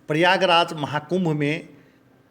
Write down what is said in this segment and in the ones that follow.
प्रयागराज महाकुम्भमे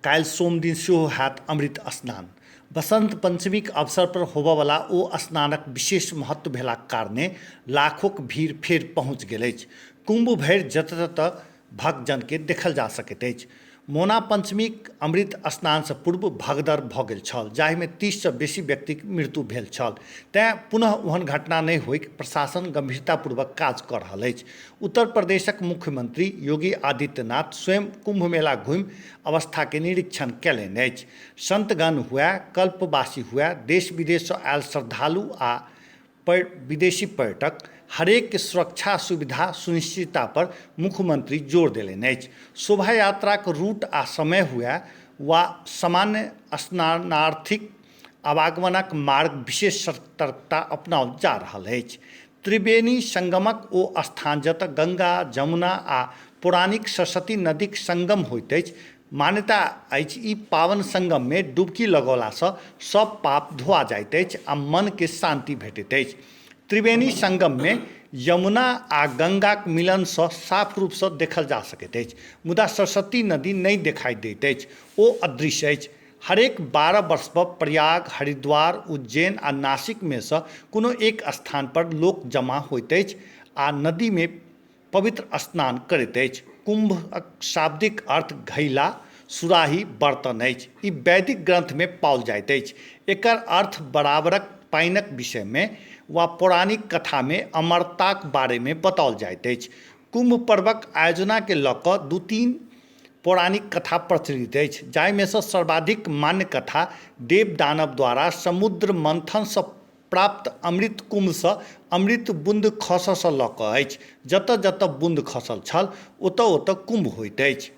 काल्हि सोमदिन सेहो होयत अमृत स्नान। बसंत पंचमीक अवसर पर होबयवला ओ स्नानक विशेष महत्व भेलाक कारणे लाखोक भीड़ फेर पहुँचि गेल अछि। कुम्भ भरि जतय-ततय भक्तजनकेँ देखल जा सकैत अछि। मोना पंचमीक अमृत स्नानसँ पूर्व भगदड़ भऽ गेल छल, जाहिमे 30 सँ बेसी व्यक्तिक मृत्यु भेल छल। तेँ पुनः ओहन घटना नहि होइक, प्रशासन गंभीरतापूर्वक काज कऽ रहल अछि। उत्तर प्रदेशक मुख्यमंत्री योगी आदित्यनाथ स्वयं कुम्भ मेला घुमि अवस्थाके निरीक्षण कयलनि अछि। संतगण हुए, कल्पवासी हुए, देश-विदेशसँ आयल श्रद्धालु आ विदेशी पर्यटक, हरेकके सुरक्षा सुविधा सुनिश्चितता पर मुख्यमंत्री जोर देलनि अछि। शोभायात्राक रूट आ समय हुए वा सामान्य स्नानार्थीक आवागमनक मार्ग विशेष सतर्कता अपनाओल जा रहल अछि। त्रिवेणी संगमक ओ स्थान जतय गंगा, जमुना आ पौराणिक सरस्वती नदीक संगम होइत अछि। मान्यता अछि ई पावन संगममे डुबकी लगौलासँ सभ पाप धोआ जाइत अछि आ मनके शांति भेटैत अछि। त्रिवेणी संगममे यमुना आ गंगाक मिलनसँ साफ रूपसँ देखल जा सकैत अछि। मुदा सरस्वती नदी नहि देखाइ दैत अछि। ओ अदृश्य अछि। हरेक 12 वर्ष पर प्रयाग, हरिद्वार, उज्जैन आ नासिकमे सँ कोनो एक स्थान पर लोक जमा होइत अछि आ नदीमे पवित्र स्नान करैत अछि। कुम्भक शाब्दिक अर्थ घैला, सुराही, बर्तन अछि। ई वैदिक ग्रन्थमे पाओल जाइत अछि। एकर अर्थ बराबरक पानिक विषयमे वा पौराणिक कथामे अमरताक बारेमे बताओल जाइत अछि। कुम्भ पर्वक आयोजनाकेँ लऽ कऽ दू-तीन पौराणिक कथा प्रचलित अछि, जाहिमेसँ सर्वाधिक मान्य कथा देव-दानव द्वारा समुद्र मन्थनसँ प्राप्त अमृत कुम्भसँ अमृत बुन्द खसऽसँ लऽ कऽ अछि। जतऽ-जतऽ बुन्द खसल छल, ओतऽ-ओतऽ कुम्भ होइत अछि।